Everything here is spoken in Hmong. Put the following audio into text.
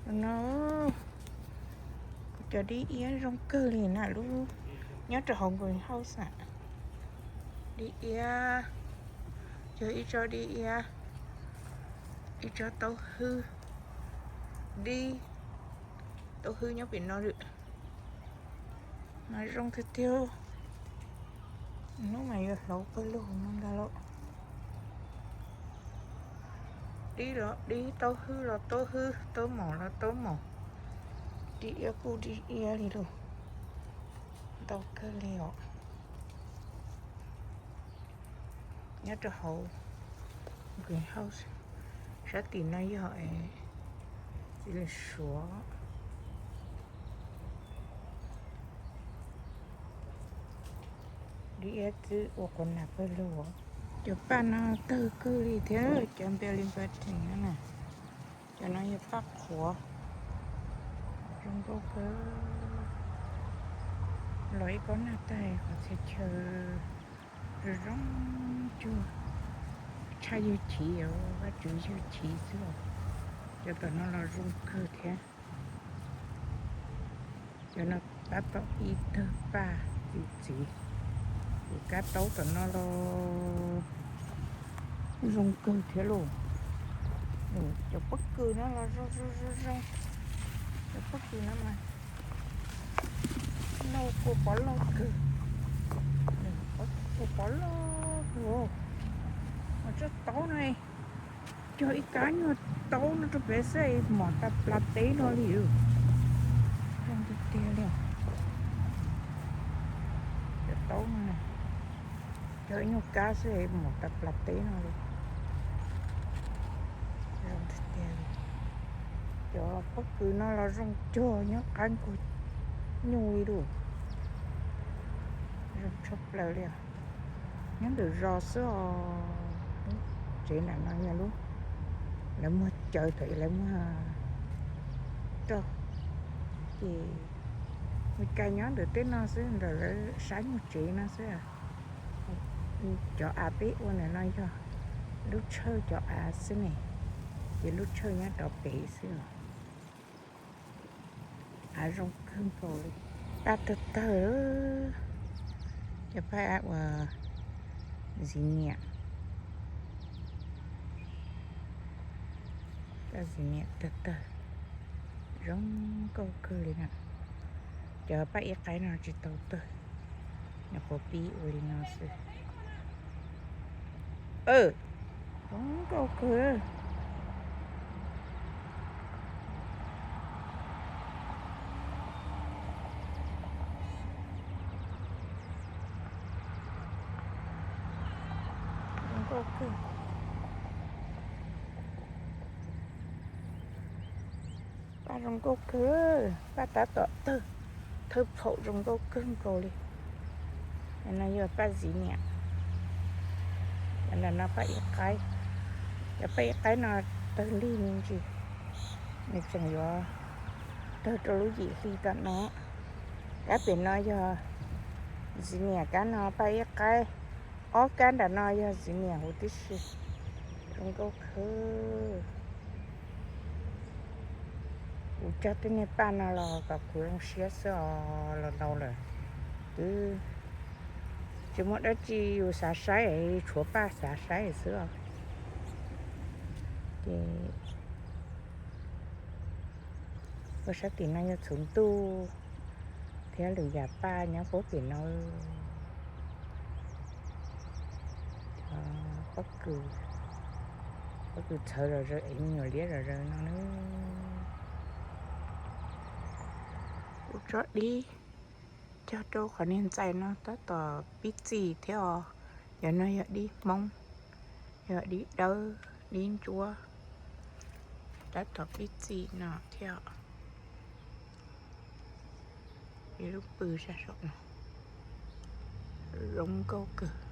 No, kuv cov dib iab zoo kawg li na lub, nyob rau hauv greenhouse na. Dib iab, yog ib tsob dib iab, ib tsob taub hwb, dib taub hwb nyob pem no lawm. Mas zoo tiag tiag. Hnub mas yuav hlauv pawg lug no ntag lauj. Dib los dib, taub hwb los taub hwb, taub maum los taub maum. Dib iab kuj dib iab li lauj. Ntau kawg li os. Nyob rau hauv greenhouse, sab tim no yog txiv lws suav. Dib iab twb ua quas nas pawg lug. Cov paj no tawg kawg li thiab, cov Belly button no na. Cov no yog paj qhuav, zoo nkauj kawg. Los ib pob nag tag qhov txhia chaw zoo zoo cuag, tshaj ywg chiv, Vajtswv ywg chiv xwb os. Cov tom no los zoo kawg thiab. Cov no tab tom ib tawg paj txi txiv. Kuv kab taub tom no los zoo kawg thiab lauj. Cov pob kws no los zoo zoo zoo zoo. Cov pob kws no mas lauj, kua pov loj kawg. Kua pov loj kawg. Mas tsob taub no, cog ib kab nyuag taub no rau pem xwb es mom tag plas teb no li. Zoo tiag tiag li. Cov taub no, cog ib nyuag kab xwb es mom tag plas teb no li. Zoo tiag tiag li. Cov pob kws no los zoo cuag nyob qab nkaus nyuj li lauj. Zoo tshaj plaws li os. Nyob ntawm zos xwb os. Tsev nram no yog lub lawv muag caw thaum lawv muag roj, ces mus cais nyob ntawm tej no xwb, ntawm lawv sab nyuag tsev no xwb. Cov av peb ua ntawm no yog lub tshawj cov av xwb ne, ces lub tshawj nyob rov pem xwb os. Av zoo kawg nkaus li. Paj tawg tawg, cov paj uas zinnias, paj zinnias tawg tawg, zoo nkauj kawg li na. Cov paj ib qaib no tsis tau tawg, nws quav pib ua li no xwb. Zoo nkauj kawg. Zoo nkauj kawg. Paj zoo nkauj kawg, paj tab tom tawg, thawj phaum zoo nkauj kawg nkaus li. No yog paj zinnias, ntawm no paj ib qaib. Cov paj ib qaib no tawg lig me ntsis, nws tseem yuav tawg rau lub yim hli tom no. Kab pem no yog zinnias, kab no paj ib qaib, ob kab nram no yog zinnias huv tib si. Zoo nkauj kawg. Kuv cog tej niag paj no los kom kuv zoo siab xwb os, los ntau lawm twb tsis muaj dab tsi yus xav saib, tshuav paj xav saib xwb os. Ces ua sab tim no yog txhuv ntuj thiab lwm yam paj nyob puag pem no. Pob kws, pob kws txhawv zom zaws es me nyuam liab zom zaws no na. Kuv tso dib cog rau qhov niag ntxais no tab tom pib txi thiab os. Cov no yog dib Hmoob, yog dib dawb dib ntsuab, tab tom pib txi no thiab. Ib lub pw sab saum no, zoo nkauj kawg.